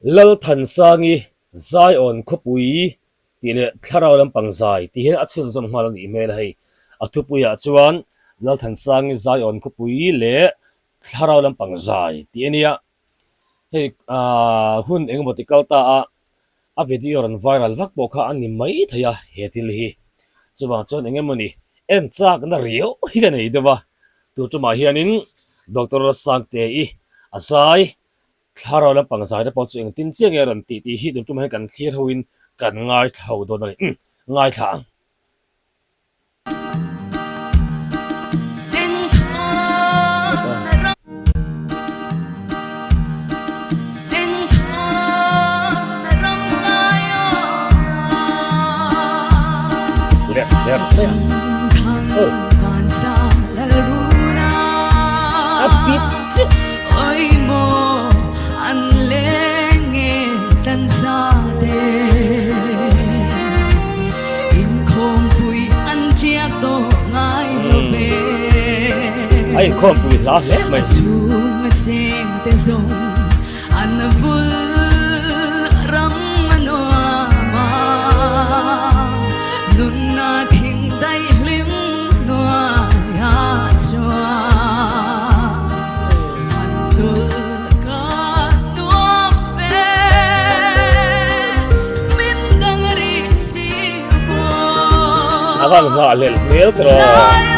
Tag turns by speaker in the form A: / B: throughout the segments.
A: Lalthansangi Zion khawpui tih leh thlarau lampang zai tih hian a chhunzawm nghal a nih hmel a hei. A thupuiah chuan Lalthansangi Zion khawpui leh thlarau lampang zai tih a nia. Hei aaa hun engemaw ti kal ta a, a video rawn viral vak pawh kha a ni mai thei a he thil hi. Chuvang chuan engemaw ni en chakna riau hi ka nei deuh a, tu tumah hianin Doctor Sangte-i a zai Thlarau lampang zai te pawh chu engtin chiah nge a rawn tih tih hi tun tumah hian kan thlir hoin kan ngaithla ho dawn a ni. Umm, ngaithla ang. Leh der mai a. Oh. A bit chiah. A inkhawmpui hla hle mai. A van nghah hlelh hmel tawh.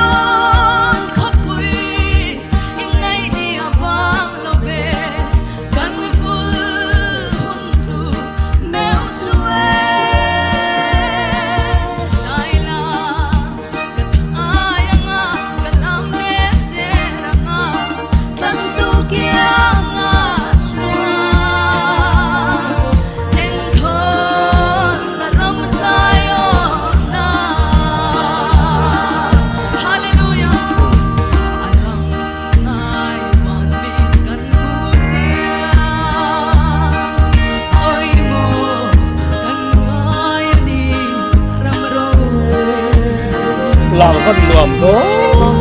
A: Lam van nuam dawn.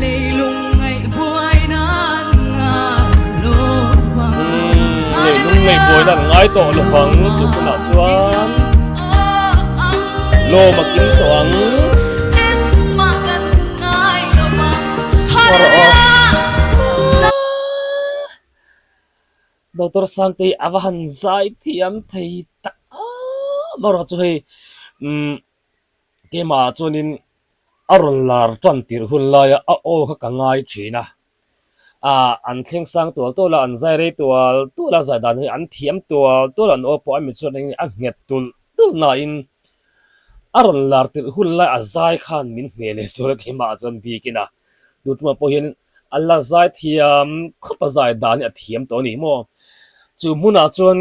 A: Leilung ngaih buaina an ngai tawh lovang chu hunah chuan lawm a kim tawh ang. Doctor Sangtei a va han zai thiam thei tak a amaherawh chu hei umm Keimah chuanin a rawn lar tan tirh hun laia a aw kha ka ngai thin a, ah an thleng sang tual tual a, an zai rei tual tual a, zai dan hi an thiam tual tual a, an aw pawh a mi chuan engin a nghet tulh tulh nain a rawn lar tirh hun lai a zai khan min hmeh leh sual a keimah chuan bikin a, tu tumah pawh hian a la zai thiam khawp a zai dan hi a thiam tawh a ni maw? Chu hmunah chuan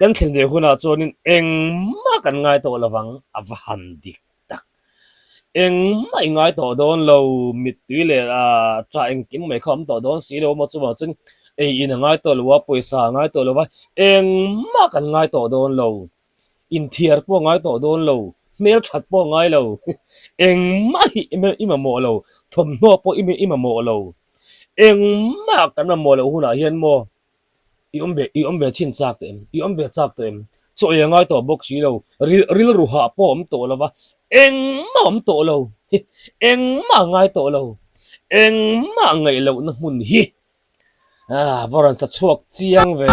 A: Kan thlen ve hunah chuanin engmah kan ngai tawh lovang a va han dik tak. Engmah i ngai tawh dawn lo, mittui leh tah engkim mai kha a awm tawh dawn si lo maw chuvang chuan ei in a ngai tawh lo a, pawisa a ngai tawh lo va, engmah kan ngai tawh dawn lo, inthiar pawh a ngai tawh dawn lo, hmelthat pawh a ngai lo, engmah hi i mamawh lo, thawmhnaw pawh i mamawh lo, engmah kan mamawh loh hunah hian maw I awm ve, i awm ve chhin chak tawh em? I awm ve chak tawh em? Chaw ei a ngai tawh bawk si lo, ril rilru hah pawh a awm tawh lo va, engmah a awm tawh lo, engmah a ngai tawh lo, engmah ngaih lohna hmun hi ah va rawn sa chhuak chiang ve.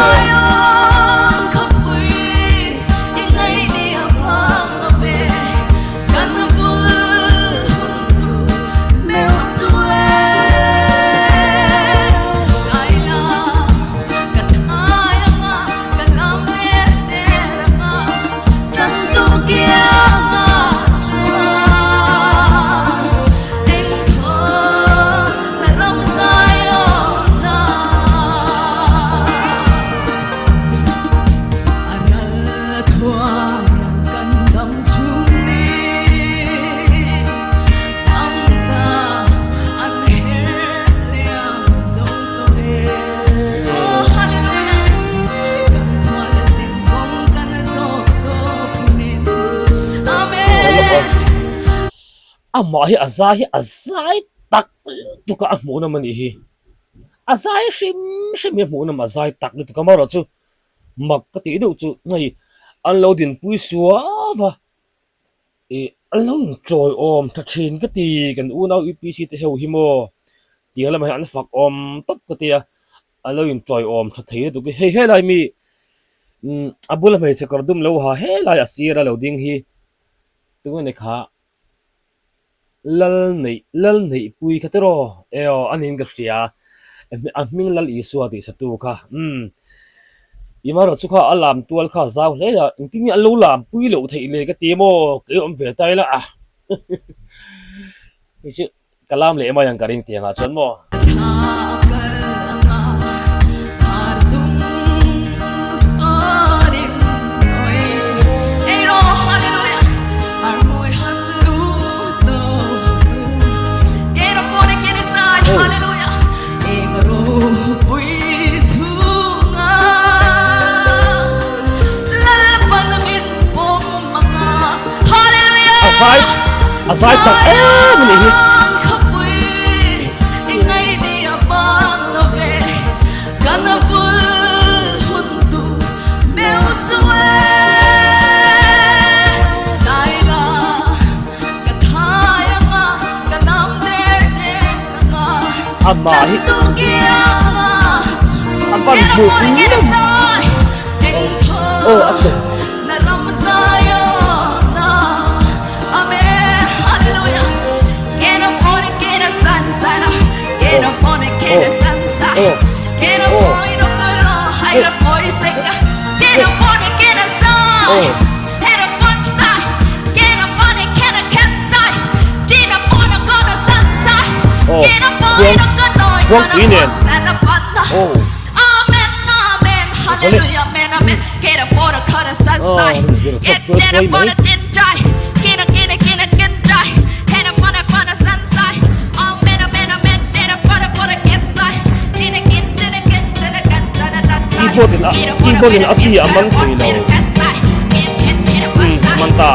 A: Amah hi a zai hi a zai tak lutuk a a hmuhnawm a nih hi. A zai hrim hrim hi a hmuhnawm a zai tak lutuk a amaherawhchu mak ka tih deuh chu hei an lo dinpui suau a ih an lo intawiawm tha thin ka ti kan unau UPC te ho hi maw tiang lamah hian an fak awm tawp ka ti a an lo intawiawm tha thei lutuk hi hei helai mi umm a bula hmeichhe kawr dum lo ha helai a sira lo ding hi tunge ni kha. Lal neih Lal neihpui kha tiraw e aw a niin ka hria a hming Lal Isua tih satu kha umm Imarawh chu kha a lam tual kha a zau hle a engtin nge an lo lam pui loh theih le ka ti maw kei awm ve ta ila a hei chu Ka lam leh mai ang ka ring tiangah chuan maw? A zai a zai tak em a nih hi. Amah hi a van hmuh ngam aw a sawi. Khuangpui nen aw Keyboard in a keyboard in a key a man thei lo umm man ta.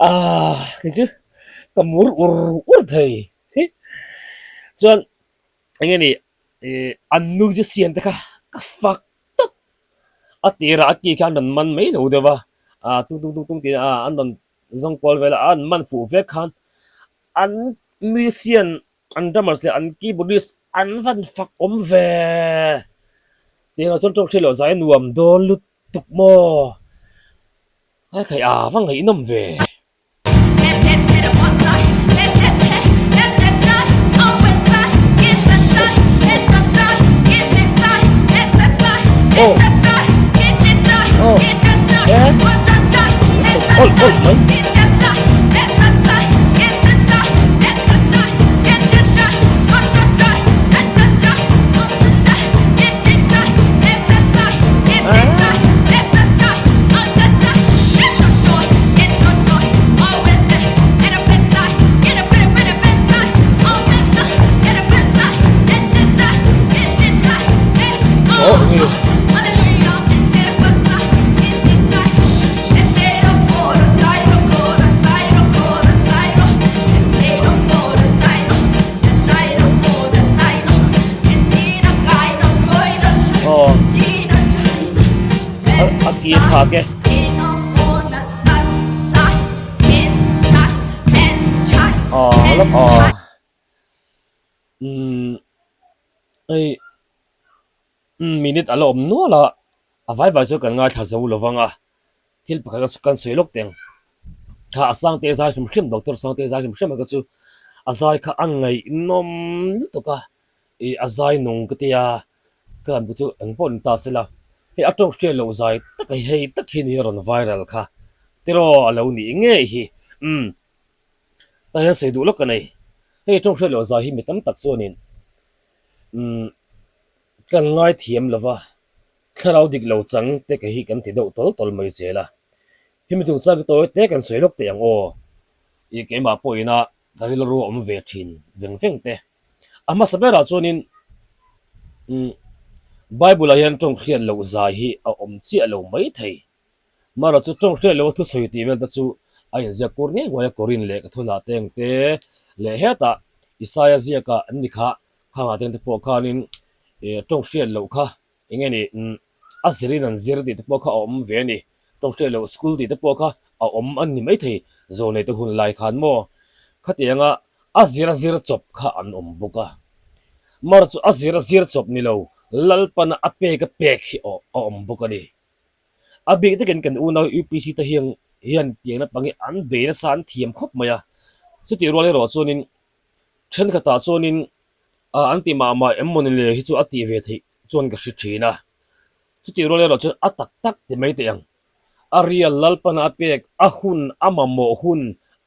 A: Ah kei chu ka mur ur ur thei hi chuan eng nge ni ih an musician te kha ka fak tawp a tirah a ki kha an rawn man mai lo deuh a ah tung tung tung tung tiin ah an rawn zawng kual vel a an man fuh vek khan an musician an drummers leh an keyboardist an van fak awm ve tiangah chuan tawng hriat loh zai a nuam dawn lutuk maw a khaih a va ngaihnawm ve. Aw aw e awlh awlh mai. A ki thlak e. Aw lawk aw. Umm hei minute a la awm nual a, a vai vai chu kan ngaithla zo lo vang a, thil pakhat kan sawi lawk teng. Kha a Sangte zai hrim hrim Doctor Sangte zai hrim hrim a kha chu. A zai kha a ngaihnawm lutuk a, ih a zai nung ka tia, ka lam chu eng pawh ni ta se la, hei a tawng hriat loh zai tak hi hei tak hi ni rawn viral kha tiraw a lo nih ngei hi umm tah hian sawi duh lawk ka nei, hei tawng hriat loh zai hi mi tam tak chuanin umm kan ngaithiam lo va. Thlarau dik lo chang te ka hi kan ti deuh tawl tawl mai zel a. Hemi chungchang hi tawi te kan sawi lawk teh ang aw. Ih keimah pawhin a ka rilru a awm ve thin veng veng te. A hmasa berah chuanin umm Bible ah hian tawng hriat loh zai hi a awm chiah lo mai thei. Marawh chu tawng hriat loh a thusawi tih vel te chu a inziak kur ngei nguai a Korin leh ka thunah te ang te leh hetah Isaia ziakah an ni kha khangah te ang te pawh khanin ih tawng hriat loh kha Eng nge ni, a zirin an zir tih te pawh kha a awm ve a ni. Tawng hriat loh school tih te pawh kha a awm a ni maithei zawlnei te hun lai khan maw? Khatianga a zir a zir chawp kha an awm bawk a. Mar chu a zir a zir chawp ni lo, Lalpana a pek a pek hi a awm bawk a ni. A bik takin kan unau UPC te hian hian piang naupang hi an bei nasa an thiam khawp mai a. Chutih rual erawh chuanin thenkhatah chuanin Ah an ti mah mah em mawni le hi chu a tih ve theih chuan ka hre thin a. Chutih rual erawh chuan a tak tak ti mai teh ang. A rial Lalpana a pek, a hun, a mamawh hun,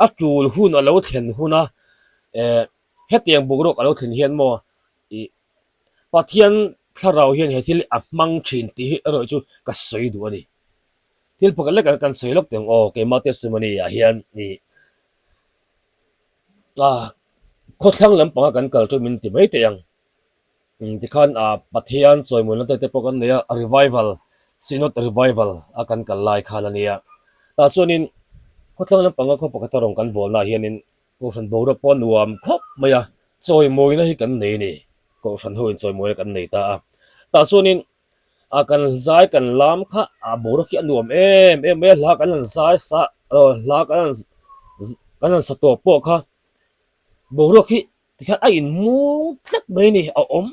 A: a tul hun a lo thlen hun a, eh hetiang boruak a lo thlen hian maw ih Pathian thlarau hian he thil hi a hmang thin tih hi erawh chu ka sawi duh a ni. Thil pakhat lek kan sawi lawk teh ang aw keimah testimony ah hian ih Ah khawthlang lampanga kan kal chu min ti mai teh ang. Tikhan ah Pathian chawimawina te te pawh kan nei a, revival, Synod revival a kan kal lai khan a nia. Tah chuanin khawthlang lampanga khaw pakhata rawn kan bawl naah hianin Kohhran boruak pawh a nuam khawp mai a, chawimawina hi kan nei a ni. Kohhran ho in chawimawina kan nei ta a. Tah chuanin a kan zai kan lam kha a boruak hi a nuam em em mai a hla kan han zai sa aw hla kan han kan han sa tawp pawh kha boruak hi tikhian a inmung tlat mai a ni a awm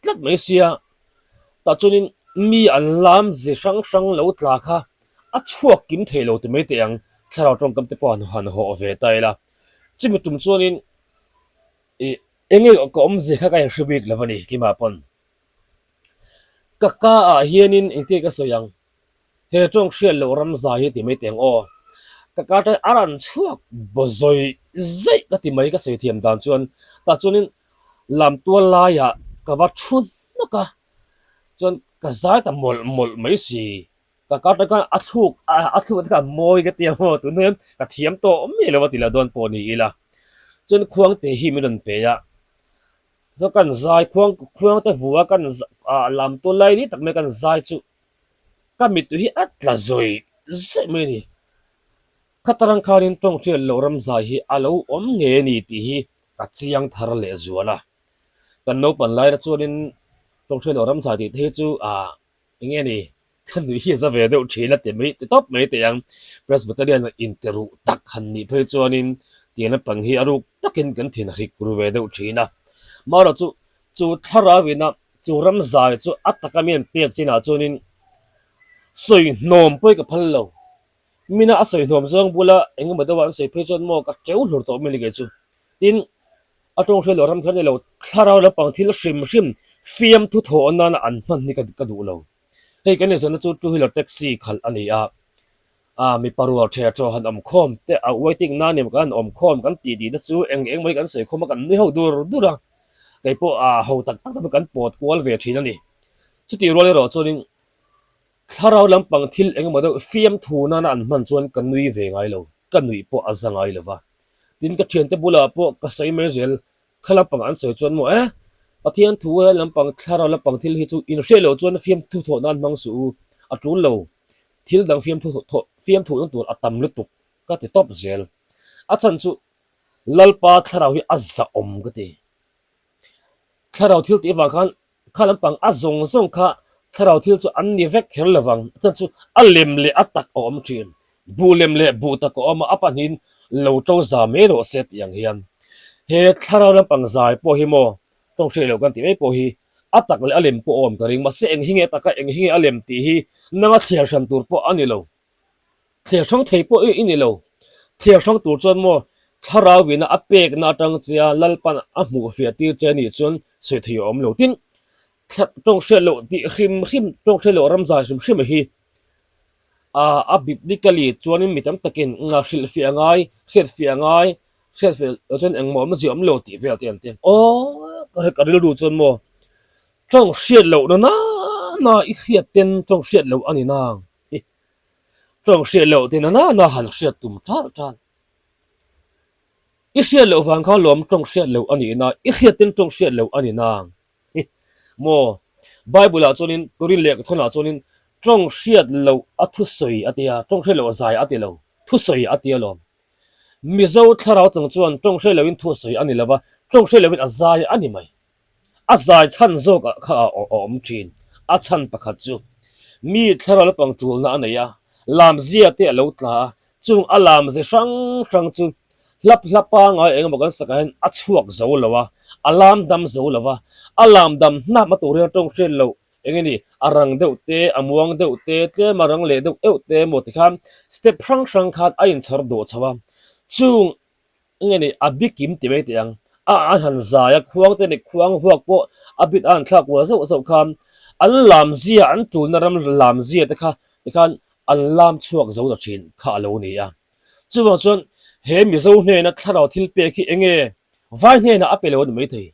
A: tlat mai sia tah chuanin mi an lam ze hrang hrang lo tla kha a chhuak kim thei lo ti mai teh ang thlarau tawngkam te pawh han hawh ve ta ila chumi tum chuanin ih eng nge ka awmzia kha ka inhre bik lo a ni keimah pawn. Ka ka ah hianin engtin ka sawi ang? He tawng hriat loh ram zai hi ti mai teh ang aw. Ka ka atangin a rawn chhuak baw zawi zaih ka ti mai ka sawi thiam dan chuan tah chuanin lam tual laiah ka va thu hnawk a, chuan ka zai ta mawlh mawlh mai si. Ka ka atang khan a thluk a thluk te kha a mawi ka ti ang aw tun hian ka thiam tawh mai lo a ti lo dawn pawh ni ila. Chuan khuangte hi min rawn pe a. Chuan kan zai khuang khuang te vu a kan ah lam tawn lai ni tak mai kan zai chu ka mittui hi a tla zawi zaih mai a ni. Khatarang khanin tawng hriat loh ram zai hi a lo awm ngei a ni tih hi ka chiang thar leh zual a. Kan naupan laina chuanin tawng hriat loh ram zai tih te hi chu ah Eng nge ni? Ka nuih hi a za ve deuh thin a ti mai ti tawp mai teh ang. Presbyterian interuh tak han nih phei chuanin tiang lampang hi a ruk takin kan thin a hrik ru ve deuh thin a. Marawh chu chu thlarau ina chu ram zai chu a taka mi an pek chinah chuanin sawi hnawm pawh hi ka phal lo. Mina a sawi hnawm zawng bula eng emaw deuha an sawi phei chuan maw ka teu hlur tawh mai ni kei chu. Tin, a tawng hriat loh ram kher ni lo, thlarau lampang thil hrim hrim fiamthu thawh nana an hman hi ka duh lo. Hei kan inzawhna chu two wheeler taxi khalh a ni a, ah mipa rual ṭhe ṭhaw han awm khawm te a waiting nan em kan awm khawm kan tih tih te chu eng eng mai kan sawi khawm a kan nui ho dur dur a, kei pawh ah ho tak tak te kan pawt kual ve ṭhin a ni. Chutih rual erawh chuanin Thlarau lampang thil engemaw deuh fiamthu nana an hman chuan ka nui ve ngai lo, ka nuih pawh a za ngai lo va. Tin, ka thiante bulah pawh ka sawi mai zel, kha lampang an sawi chuan maw e, Pathian thu he lampang thlarau lampang thil hi chu inhriat loh chuan fiamthu thawh nan hmang suh u, a tul lo, thil dang fiamthu thawh fiamthu na tur a tam lutuk ka ti tawp zel. A chhan chu Lalpa thlarau hi a zahawm ka ti. Thlarau thil tih avang khan Kha lampang a zawng zawng kha thlarau thil chu an ni vek kher lo vang, chuan chu a lem leh a tak a awm thin. Buh lem leh buh tak a awm a, a pahnihin lo to za mai rawh se tih ang hian. He thlarau lampang zai pawh hi maw tawng hriat loh kan tih mai pawh hi a tak leh a lem pawh a awm ka ring, mahse eng hi nge a tak a, eng hi nge a lem tih hi nanga thliar hran tur pawh a ni lo. Thliar hrang thei pawh i ni lo. Thliar hrang tur chuan maw. Thlarauina a pekna atang chia Lalpan a hmuh fiah tir che anih chuan sawi thei a awm lo. Tin, tawng hriat loh tih hrim hrim, tawng hriat loh ramzai hrim hrim a hi a biblically chuanin mi tam takin hrilh fiah a ngai, hriat fiah a ngai, hriat fiah loh chuan engmah awmzia awm lo tih vel te an ti. Aw, ka rilru chuan maw tawng hriat loh na nana i hriat ten tawng hriat loh a ni nang hi. Tawng hriat loh te na nana han hriat tum ṭalh ṭalh. I hriat loh vang kha lawm tawng hriat loh a nih na, i hriat ten tawng hriat loh a ni nang. Hi maw? Bible ah chuanin Korin leh Kathawn ah chuanin tawng hriat loh a thusawi a tia, tawng hriat loh a zai a ti lo, thusawi a tia lawm. Mizo thlarau chang chuan tawng hriat lohin thu a sawi a ni lova, tawng hriat lohin a zai a ni mai. A zai chhan zawk ah kha a awm thin. A chhan pakhat chu mi thlarau lampang tulna a nei a, lamzia te a lo tla a, chung a lamze hrang hrang chu hlap hlap pangai eng emaw kan sakah hian a chhuak zo lo a, a lam dam zo lo va, a lam dam hnap a tur hian tawng hriat loh eng nge ni, a rang deuh te, a muang deuh te, tlem a rang leh deuh euh te emaw tikhan step hrang hrang khan a inchhar duah chho a, chung Nge ni, a bikim ti mai teh ang. A an han zai a, khuang te nih khuang vuak pawh a bit a han thlak kual zauh zauh khan an lam zia, an tulna ram lam zia te kha tikhan an lam chhuak zo ta thin kha a lo ni a. Chuvang chuan he Mizo hnena thlarau thil pek hi enge vai hnenah a pe lo a ni maithei.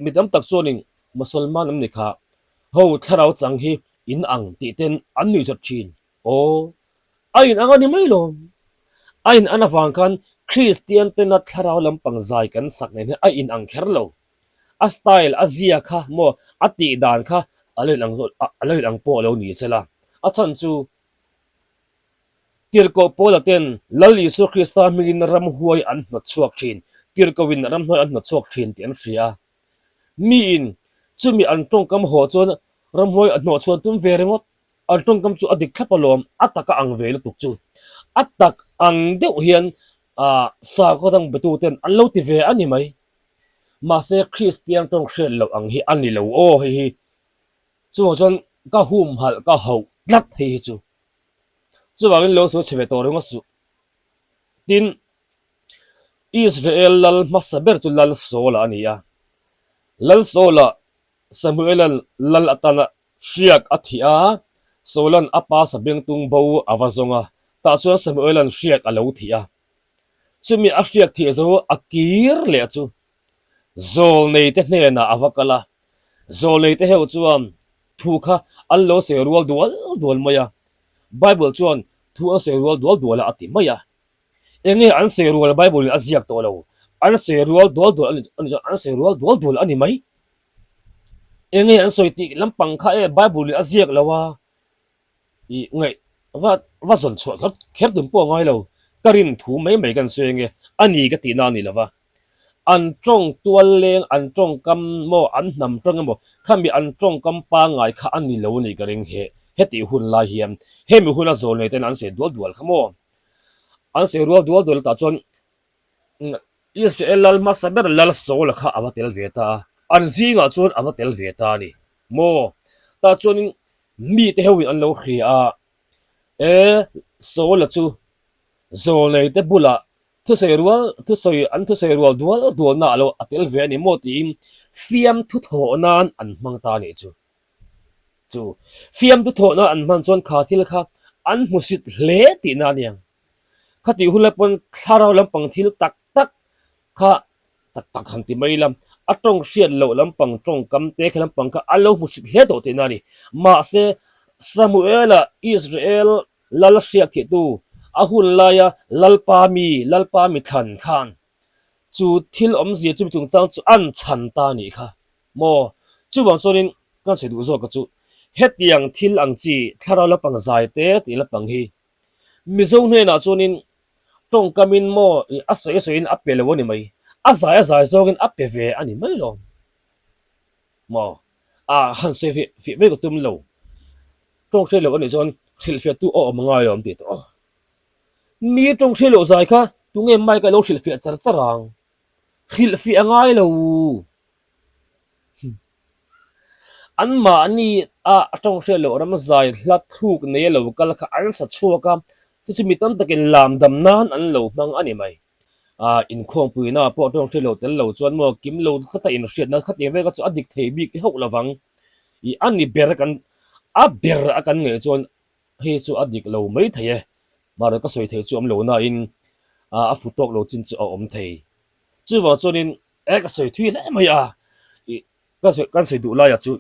A: Mi tam tak chuanin Mosolman an ni kha ho thlarau chang hi in ang tih ten an nuihzat thin. Aw, a in ang a ni mai lo. A in an avang khan Kristian tena thlarau lampang zai kan sak nen hian a in ang kher lo. A style, a zia kha maw, a tih dan kha a lo in ang a lo in ang pawh a lo ni sela. A chhan chu Tirhkoh Paula ten Lal Isua Krista hmingin ramhuai an hnawt chhuak thin, tirhkohin ramhnuai an hnawt chhuak thin tih an hria a. Miin chumi an tawngkam haw chuan ramhuai a hnawh chhuan tum ve ringawt. An tawngkam chu a dik thlap alawm, a tak a ang ve lutuk chu. A tak ang deuh hian ah sakhaw dang betu ten an lo ti ve a ni mai. Mahse Kristian tawng hriat loh ang hi a ni lo aw hei hi. Chuvang chuan ka humhalh ka hauh tlat hei hi chu. Chuvangin lo sawi chhe ve tawh ringawt suh. Tin, Israel lal hmasa ber chu Lal Saul-a a ni a. Lal Saul-a Samuel-a lal atana Hriak a thih a, Saula'n a pa sabengtung bo a va zawng a, tah chuan Samuela'n hriak a lo thih a. Chumi a hriak thih zo a kir leh chu Zawlneite hnenah a va kal a, Zawlneite heu chuan thu kha an lo sawi rual dual dual mai a, Bible chuan thu an sawi rual dual dual a a ti mai a. Enge an sawi rual Bible in a ziak tawh lo, an sawi rual dual dual a nih chuan an sawi rual dual dual a ni mai. Enge an sawi tih lampang kha e Bible in a ziak lo a, ih ngaih va va zawn chhuah kher kher tum pawh a ngai lo, ka rin thu mai mai kan sawi ange a ni ka tihna a ni lo va, an tawng tual leng an tawngkam maw an hnam tawng emaw khami an tawngkam pangngai kha a ni lo a nih ka ring he hetih hun lai hian hemi huna zawl nei ten an sawi dual dual kha maw an sawi rual dual dual tah chuan Israel lal hmasa ber lal Saula kha a va tel ve ta a, an zingah chuan a va tel ve ta a ni maw? Tah chuanin mite hoin an lo hria a, e Saula chu zawlneite bulah thusawi rual thusawi an thusawi rual dual dualna a lo a tel ve a ni maw tiin fiamthu thawh nan an hmang ta a nih chu. Chu fiamthu thawh nan an hman chuan kha thil kha an hmusit hle tihna a niang. Khatih hun lai pawn thlarau lampang thil tak tak kha tak tak han ti mai ila, a tawng hriat loh lampang tawngkam te kha lampang kha a lo hmusit hle tawh tihna a ni. Mahse, Samuela Israel lal hriak thihtu a hun laia Lalpa mi, Lalpa mi thlan khan chu thil awmzia chumi chungchang chu an chhan ta a nih kha maw? Chuvang chuanin kan sawi duh zawk ka chu hetiang thil ang chi thlarau lampang zai te tih lampang hi Mizo hnenah chuanin tawngkamin maw ih a sawi a sawiin a pe lo a ni mai, a zai a zai zawngin a pe ve a ni mai lo maw? A han sawi fih fih mai ka tum lo, tawng hriat loh a nih chuan hrilhfiahtu a awm ngai lo an ti tawh a, mi tawng hriat loh zai kha tunge mic a lo hrilhfiah char char ang, hrilhfiah a ngai lo. Anmahni a tawng hriat loh ram zai hla thluk nei a lo kal kha an sa chhuak a, chu chu mi tam takin lam dam nan an lo hmang a ni mai. Ah inkhawmpuina pawh tawng hre lo tel lo chuan maw kim lo tlata inhriatna khatiang vel kha chu a dik thei bik hauh lovang. Ih a ni ber kan a ber a kan ngaih chuan hei chu a dik lo mai thei e. Mahse ka sawi theih chu awm lo nain ah a fu tawk lo chin chu a awm thei. Chuvang chuanin e ka sawi thui hle mai a ih ka sawi kan sawi duh laiah chu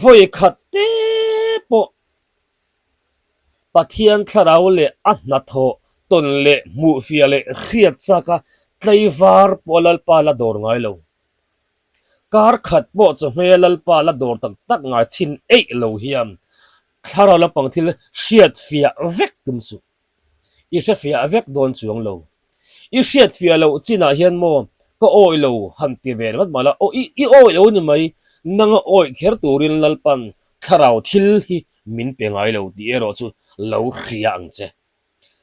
A: vawi khat te pawh Pathian thlarau leh a hnathawh tawn leh hmuhfiah leh hriat chaka tlaivar pawh Lalpa la dawr ngai lo. Kar khat pawh chawhmeh Lalpa la dawr tak tak ngai chhin eih lo hian thlarau lampang thil hriatfiah vek tum suh. I hrefiah vek dawn chuang lo. I hriatfiah loh chinah hian maw ka awih lo han ti ve ringawt mah la, aw i i awih lo ni mai, nanga awih kher turin Lalpan thlarau thil hi min pe ngai lo tih erawh chu lo hria ang che.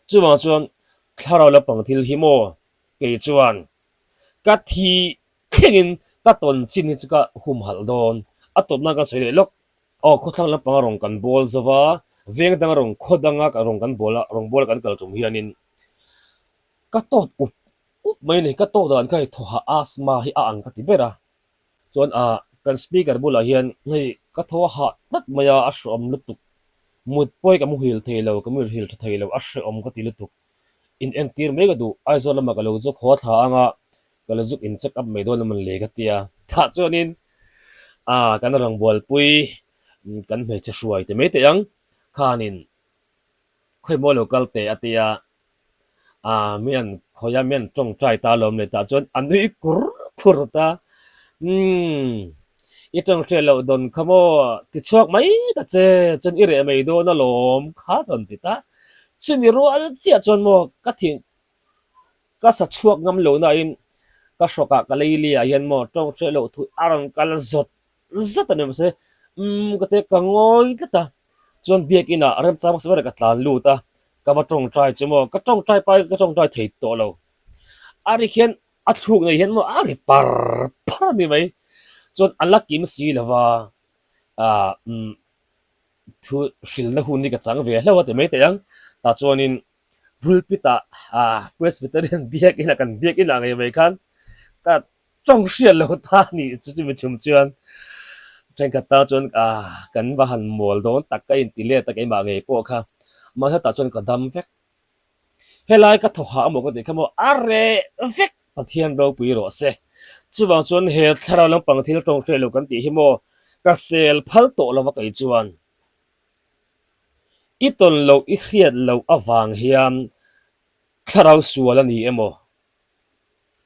A: Chuvang chuan thlarau lampang thil hi maw kei chuan ka thi thlengin ka tawn chin hi chu ka humhalh dawn, a tawpna kan sawi leh lawk. Aw khawthlang lampanga rawn kan bawl zo va, veng danga rawn khaw danga rawn kan bawl a, rawn bawl a kan kal tum hianin ka tawt up up mai a ni. Ka tawt dan kha hei thawhah asthma hi a ang ka ti ber a. Chuan ah kan speaker bulah hian hei ka thaw a hah tlat mai a, a hrehawm lutuk. Mut pawh hi ka muhil thei lo, ka muhil tha thei lo, a hrehawm ka ti lutuk. In entir mai ka duh, Aizawl lamah ka lo zuk haw thla anga ka lo zuk in check up mai dawn emaw le ka tia. Tah chuanin ah kan rangbualpui kan hmeichhe hruai ti mai teh ang khanin khawimaw lo kal teh a tia ah mi an khawi a mi an tawngtai ta alawm le tah chuan a nui kur kur ta umm i tawngtai loh dawn kha maw ti chhuak mai ta che chuan i reh mai dawn alawm kha rawn ti ta. Chumi rual chiah chuan maw ka thing ka sa chhuak ngam lo nain ka hrawkah ka lei liah hian maw tawng hre loh thu a rawn kal zawt zawt a ni mahse umm ka te ka ngawi tlat a chuan biakin ah remchang hmasa ber ka tlan lut a ka va tawngtai chu maw ka tawngtai pai ka tawngtai thei tawh lo a ri khian a thluk nei hian maw a ri par par a ni mai chuan a la kim si lova ah umm. Thu hrilna hun hi ka chang ve hlauh a ti mai teh ang. Tah chuanin pulpit-ah Presbyterian biakina kan biakinah ngei mai khan ka tawng hriat lo ta a nih chu chumi chhum chuan thenkhat tan chuan kan va han mual dawn tak ka inti let a keimah ngei pawh kha mahse tah chuan ka dam vek. Helai ka thaw hah amaw ka tih kha maw a reh vek Pathian ropui rawh se. Chuvang chuan he thlarau lampang thil tawng hriat lo kan tih hi maw ka sel phal tawh lova kei chuan i tawn loh i hriat loh avang hian thlarau sual a ni emaw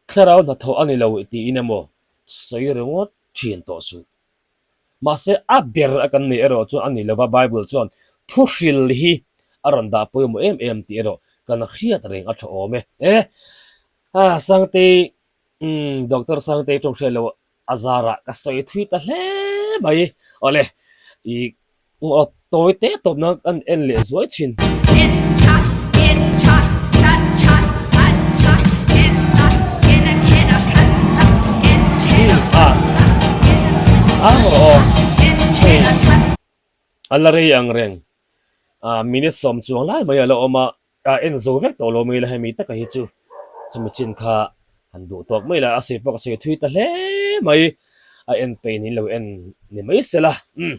A: thlarau hnathawh a ni lo tiin emaw sawi ringawt thin tawh suh. Mahse, a ber a kan neih erawh chuan a ni lova, Bible chuan thuhril hi a rawn dah pawimawh em em tih erawh kan hriat reng a tha awm e. E, ah, Sangtei, umm, Doctor Sangtei tawng hriat loh a zarah ka sawi thui ta hle mai. Awle, i aw tawi te tawp nan kan en leh zuai thin. Ang rawh aw hei a la rei ang reng ah minute sawm chuang lai mai a la awm a a en zo vek tawh lo mai la hemi taka hi chu khami chin kha han duh tawk mai la a sawi pawh ka sawi thui ta hle mai a en pein in lo en ni mai se la umm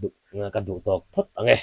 A: duh ka duh tawk phawt ang e.